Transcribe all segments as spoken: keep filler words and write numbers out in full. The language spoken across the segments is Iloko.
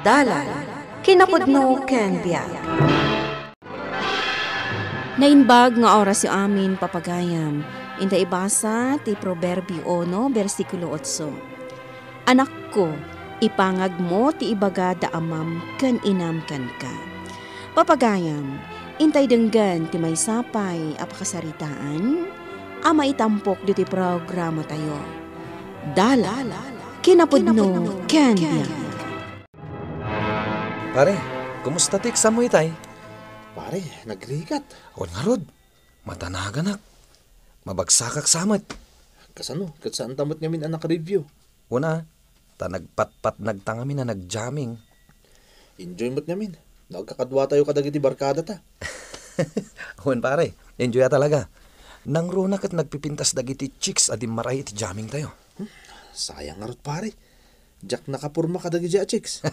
Dalan, kinapudno ken biag. Naimbag nga orasyo amin, papagayam. Inta ibasa ti Proverbio uno, bersikulo otso. Anakko, ipangagmo ti ibaga da amam ken inam kenka. Papagayam, intay denggen ti maysa pay a pakasaritaan a maitampok ditoy programatayo. Dalan, kinapudno ken biag. Pare, kumusta ti exam mo itay? Pare, nagrigat. Wen ngarud, madanaganak. Mabagsakak sa met. Kasano? Ket saan ta met ngamin a naka-review? Una, ta nagpatpatnag ta ngamin a nag-jamming. Enjoy met ngamin no agkakaduatayo kadagiti barkadata. Wen, pare, enjoy a talaga. Nangruna ket nagpipintas dagiti chicks a dimmaray iti jamming tayo. Hmm, sayang ngarud, pare. Diak nakaporma kadagiti a chicks.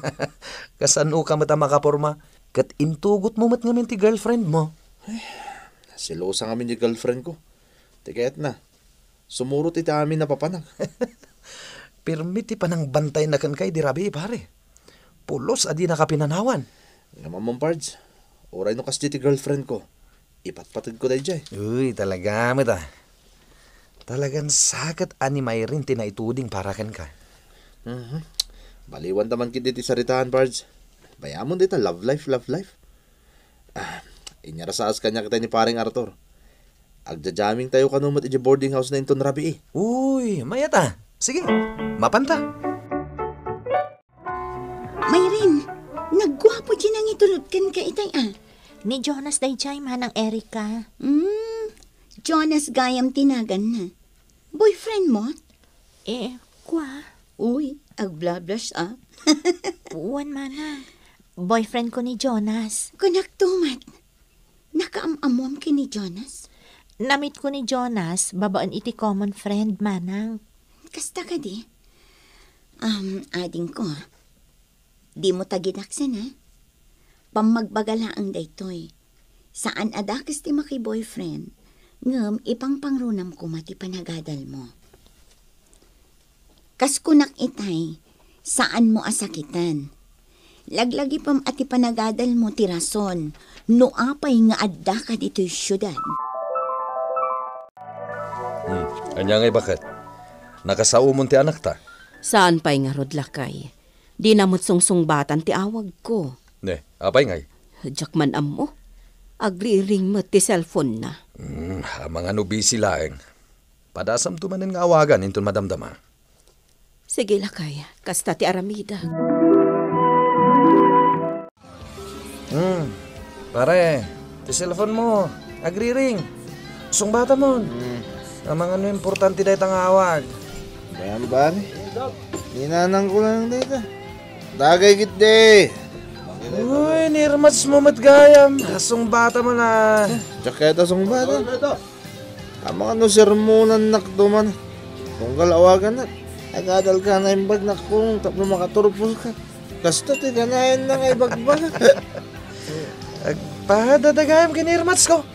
Kasano ka met a makaporma? Ket intugotmo met ngamin ti girlfriend mo. Ay, selosa ngamin ti girlfriend ko. Ti kayatna, sumurot iti amin a papanak. Pirmi ti panangbantayna kenka idi rabii, pare. Pulos a dinaka pinanawan. Ngem ammom, Pards, uray no kasdi ti girlfriend ko, ipatpateg ko daydiay. Uy, talaga met, ah. Talagan saket a ni Myrin ti naituding para kenka. Mhm. Baliwan ta man ketdi ti saritaan, Pards. Bayamon dita love life, love life. Ah, inyarasaas kaniak itay ni Paring Arthur. Agja-jamming tayo kano met idiay boarding house na inton rabii. Uy, mayat a. Sige, mapanta. Myrin, nagguapo ti nangitulod kenka itay a. Ni Jonas daydiay, Manang Erica. Hmm, Jonas gayam ti naganna. Boyfriend mo? Eh, kua? Uy, agblush-blush a. Wen, Manang. Boyfriend ko ni Jonas. Kunak tumat. Nakaam-ammom ken ni Jonas? Na-meet ko ni Jonas babaen iti common friend, Manang. Kasta kadi? Um, adingko, dimo tagidaksen, ha? Pammagbaga laeng daytoy. Saan a dakes ti maki-boyfriend, ngem ipangpangrunam koma ti panagadalmo. Kas kunak itay, saanmo a sakiten. Laglagipem a ti panagadalmo ti rason no apay nga addaka ditoy siudad. Hmm, ania ngay baket? Nakasaomon ti anakta? Saan pay ngarud, lakay. Dina met sungsungbatan ti awagko. Ne, apay ngay? Diak man ammo. Agriring met ti cellphone-na. Hmm, amangan no busy laeng. Padasamto manen nga awagan inton madamdama. Sige, lakay. Kasta ti aramidek. Hmm. Pare, ti cellphone mo, agriring. Sungbatamon. Hmm. Amangan no importante dayta nga awag. Gayam, pare. Ni nanangko lang dayta. Dagay ketdi. Uy, nirmats mo met gayam. Sungbatamon a. Diak kayat a sungbatan. Amangan no sermonannakto man. Tunggal awagannak. Agadalka naimbag, nakpung, tapno makaturposka. Kasta ti kanayon na nga ibagbaga. Agpada da gayam ken ni Irmatsko.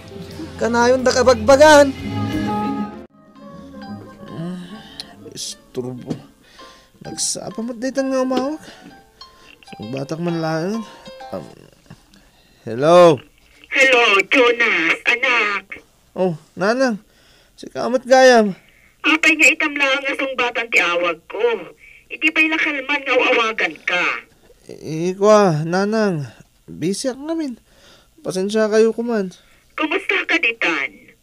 Kanayon da kabagbagan. Isturbo. Nagsapa met daytan nga umawag. Sungbatak man laeng. Um, hello? Hello, Jonas, anak. Oh, nanang. Sika met gayam. Apay nga itam laeng nga sungbatan ti awagko? Idi pay la kalman nga aw-awaganka. I-, ikua, nanang. Busyak ngamin. Pasensiakayo koman. Kumusta ka ditan?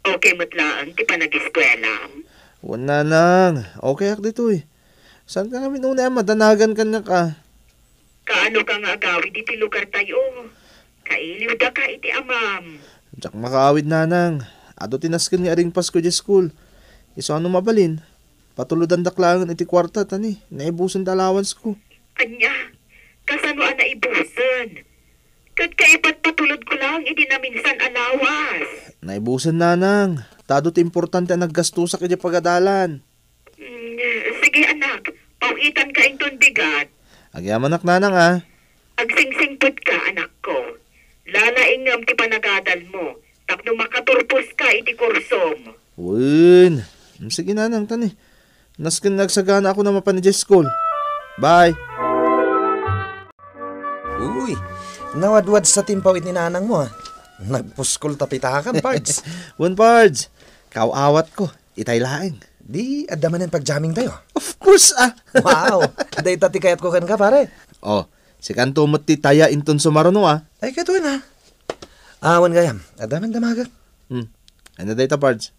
Okay met laeng ti panagiskuelam? Wen, nanang. Okay ak ditoy. Saanka ngamin unay a madanagan kaniak a? Kaano ka nga agawid iti lugartayo? Kailiwdaka iti amam. Diak makaawid, nanang. Adu ti nasken nga iringpasko idiay school. Isu a no mabalin, patulodandak laengen iti kuarta ta ni, naibusen ti allowanceko. Ania? Kasano a naibusen? Ket kaipatpatulodko laeng iti naminsan a lawas. Naibusen, nanang. Ta adu ti importante a naggastosak idiay pagadalan. Mm, sige, anak. Paw-itanka inton bigat. Agyamanak, nanang, a. Agsingsingpet ka, anakko. Lalaingem ti panagadalmo tapno makaturposka iti kursom. Wen. Mm, sige, nanang, ta ni, nasken nga agsaganaakon a mapan idiay school. Bye. Uy, nawadwad sa timpaw iti nanangmo, ah. Nagpuskol ta pitakam, Pards. Wen, Pards. Kaaw-awatko. Itay laeng. Di, adda manen pagjamming tayo. Of course, ah. Wow! Dayta ti kayatko kenka, pare. Oh, sikanto met ti taya inton sumaruno, ah. Ay, kayatko na. Awan gayam. Adda man damagak. Hmm. Ano dayta, Pards?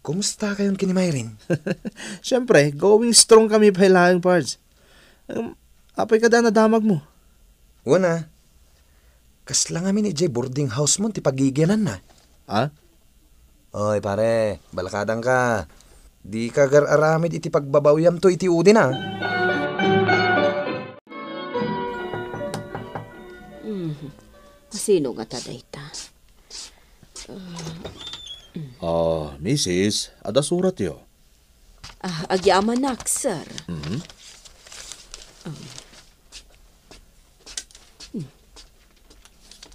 Kumusta kayon ken ni Myrin? Siyempre, going strong kami pay laeng, Pards. Em, apay kada nadamag mo? Una, kasla ngamin idiay boarding house mo ti pagigiananna? Ah? Oy, pare, balakadangka. Dika gar-aramid iti pagbabawyamto iti udin, ah. Mm. Sino ngata dayta? Ah, misis, adda suratyo. Ah, agyamanak, sir. Mhm. Ah. Hmm.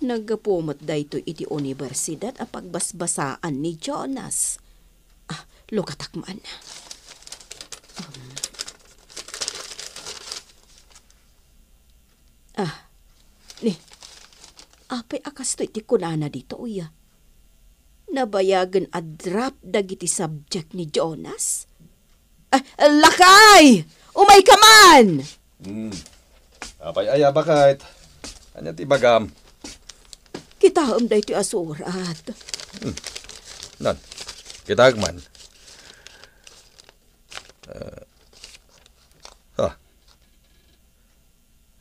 Naggapu met daytoy iti universidad a pagbasbasaan ni Jonas. Ah, lukatak man. Um. Ah, ni, apay a kastoy ti kunana ditoy? Nabayagen a drop dagiti subject ni Jonas? Ah, lakay! Umayka man! Hmm. Apay aya, baket? Ania ti bagam? Kitaem daytoy a surat. Hmm. Nan, kitaek man. Ah. Ah.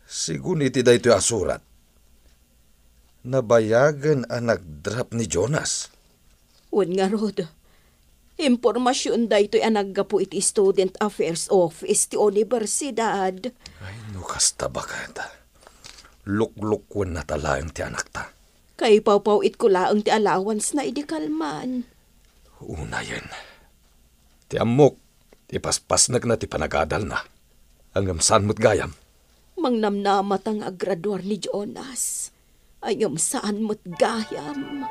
Sigun iti daytoy a surat, nabayagen a nagdrap ni Jonas. Wen ngarud, impormasion daytoy a naggapu iti Student Affairs Office ti universidad. Ay, no kasta, baket, luklukwenna ta laeng ti anakta. Kaipawpaw-itko laeng ti allowance na idi kalman. Unayen. Ti ammok, ipaspasnekna ti panagadalna. Ngem saan met gayam? Mangnamnama ta nga agraduar ni Jonas. Ngem saan met gayam.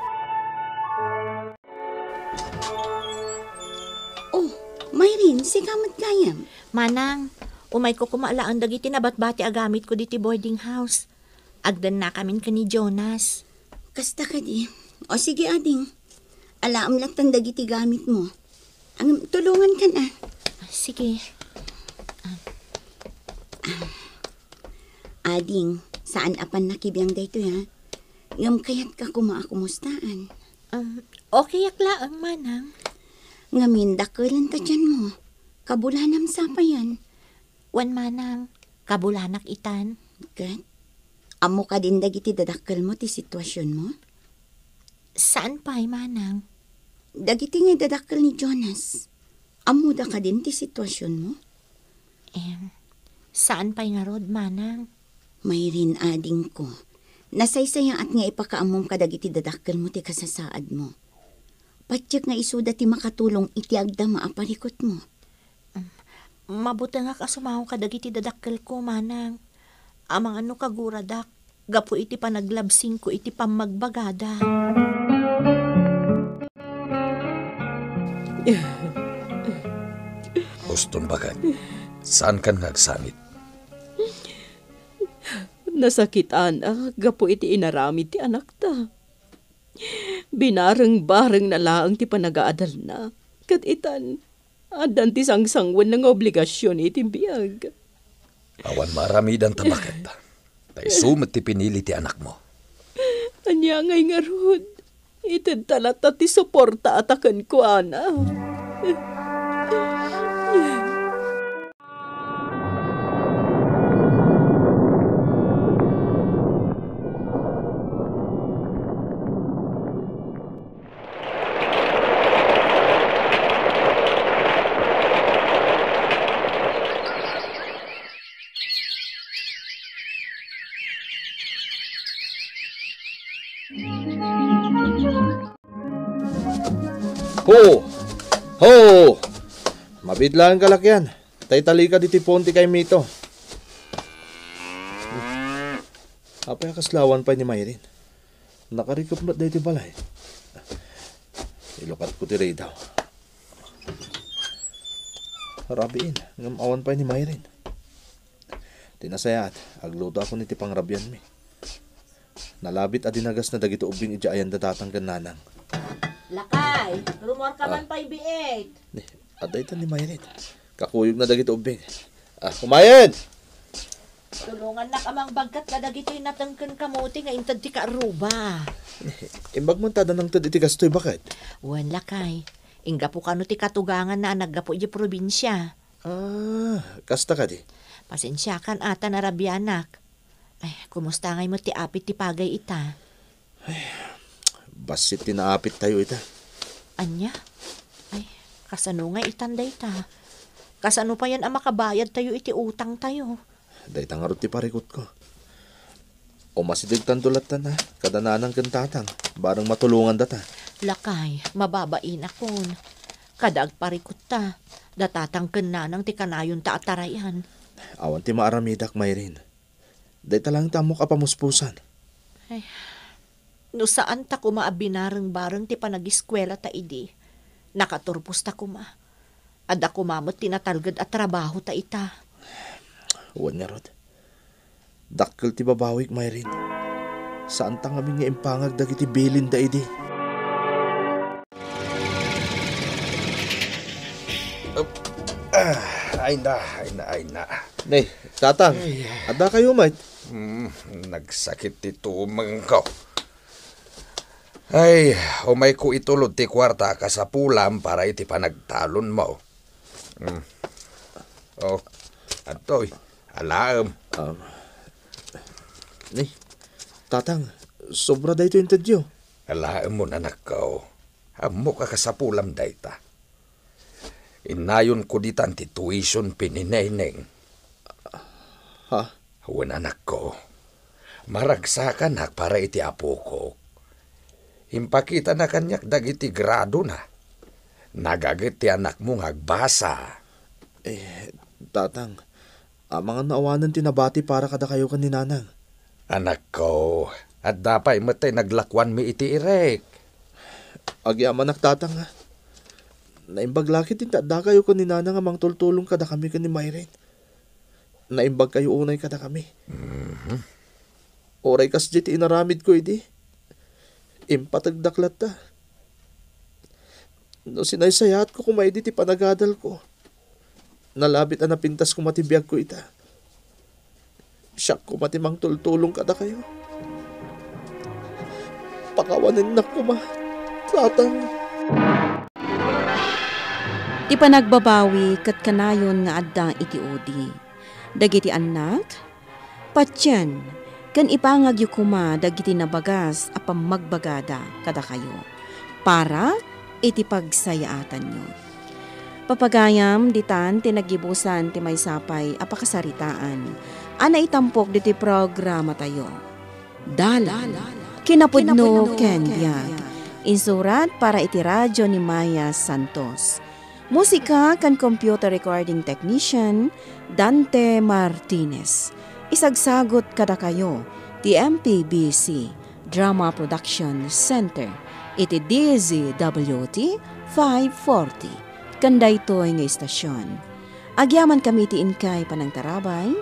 Oh, Myrin, sika met gayam. Manang, umayko koma laeng dagiti nabatbati a gamitko diti boarding house. Agdennakamin ken ni Jonas. Kasta kadi? O sige, ading. Alaem lattan dagiti gamitmo. Ngem tulongankan a. Sige. Ading, saan a pannakibiang daytoy, ha? Ngem kayatka koma a kumustaan. Um, okayak laeng, manang. Ngamin, dakelen ta tianmo. Kabulanam sa payen. Wen, manang, kabulanak itan. Ket, ammo kadin dagiti dadakkelmo ti situasionmo? Saan pay, manang. Dagiti nga idadakkel ni Jonas, ammoda kadin ti situasionmo? Em, saan pay ngarud, manang. Myrin, adingko, nasaysayaat nga ipakaammom kadagiti dadakkelmo ti kasasaadmo. Patiek nga isuda ti makatulong iti agdama a parikutmo. Mabutengak a sumango kadagiti dadakkelko, manang. Amangan no kaguradak gapu iti panaglabsingko iti pammagbagada. Uston, baket. Saankan nga agsangit. Nasakitanak gapu iti inaramid ti anakta. Binareng-barengna laeng ti panagaadalna. Ket itan, addan ti sangsanguenna nga obligasion iti biag. Awan maaramidanta, baket. Ta isu met ti pinili ti anakmo. Ania ngay ngarud? Itedta latta ti suporta a ta kenkuana. Ho! Ho! Mabiit laeng kalakian. Ta italika ditoy puon ti kaimito. Apay a kasla awan pay ni Myrin? Nakarikep met daytoy balay. Ilukatko ti ridaw. Rabiin, ngem awan pay ni Myrin. Ti nasayaat, aglutoakon iti pangrabianmi. Nalabit a dinagasna dagiti ubbing idiay ayanda tatang ken nanang. Lakay, rummuarka Ah. man pay biit. Ni, adda ita ni Myrin. Kakuyogna dagiti ubbing. Ah, kumayen! Tulongannak a mangbagkat kadagiti nateng ken kamote nga inted ti kaarruba. Imbag man ta adda nangted iti kastoy, baket? Wen, lakay. Inggapu kano ti katuganganna a naggapu idiay probinsia. Ah, kasta kadi? Pasensiakan a ta narabianak. Ay, kumusta ngay met ti apit ti pagay ita? Bassit ti naapittayo ita. Ania? Ay, kasano nga itan dayta? Kasano payen a makabayadtayo iti utangtayo? Dayta ngarud ti parikutko. Umasidegtanto lattan a kada nanang ken tatang, bareng matulongandata. Lakay, mababainak. Kada agparikutta, da tatang ken nanang ti kanayonta a tarayan. Awan ti maaramidak, Myrin. Dayta laeng ti ammok a pamuspusan. Ay, no saan ta koma a binareng-bareng ti panagiskuela ta idi, nakaturpos ta koma. Adda koma met ti natalged a trabaho ta ita. Wen ngarud. Dakkel ti babawik, Myrin. Saan ta ngamin nga impangag dagiti bilin da idi. Ah, ay na, ay na, ay na. Ne, tatang, Ay. Adda kayo, mate? Hmm, nagsakit ti tumengko. Ay, umayko itulod ti kuarta a kasapulam para iti panagtalonmo. Hmm. Oh, adtoy, alaem. Um, ni, tatang, sobra daytoy intedyo. Alaemon, anakko. Ammok a kasapulam dayta. Innayonko ditan ti tuition fee ni Neneng. Ha? Wen, anakko. Maragsakanak para iti apokok. Impakitana kaniak dagiti gradona. Nagaget ti anakmo nga agbasa. Eh, tatang, amangan no awanen ti nabati para kadakayo ken ni nanang. Anakko, adda pay met tay naglakuanmi iti irek. Agyamanak, tatang, a. Naimbag la ketdi ta addakayo ken ni nanang a mangtultulong kadakami ken ni Myrin. Naimbagkayo unay kadakami. Mhm. Uray kasdiay ti inaramidko idi, impategdak latta. No sinaysayaatko koma idi ti panagadalko, nalabit a napintas koma ti biagko ita. Siak koma ti mangtultulong kadakayo. Pakawanennak koma, tatang. Ti panagbabawi ket kanayon nga adda iti udi. Dagiti annak, patien, ken ipangagyo koma dagiti nabagas a pammagbagada kadakayo para iti pagsayaatanyo. Papagayam, ditan ti naggibusan ti maysa pay a pakasaritaan a naitampok ditoy programatayo. Dalan, kinapudno ken biag. Insurat para iti radyo ni Maya Santos. Musika ken computer recording technician, Dante Martinez. Isagsagut kadakayo ti M P B C Drama Production Center iti D Z W T five forty. Ken daytoy nga istasion, agyamankami ti inkay panangtarabay,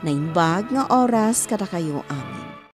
naimbag nga oras kadakayo amin.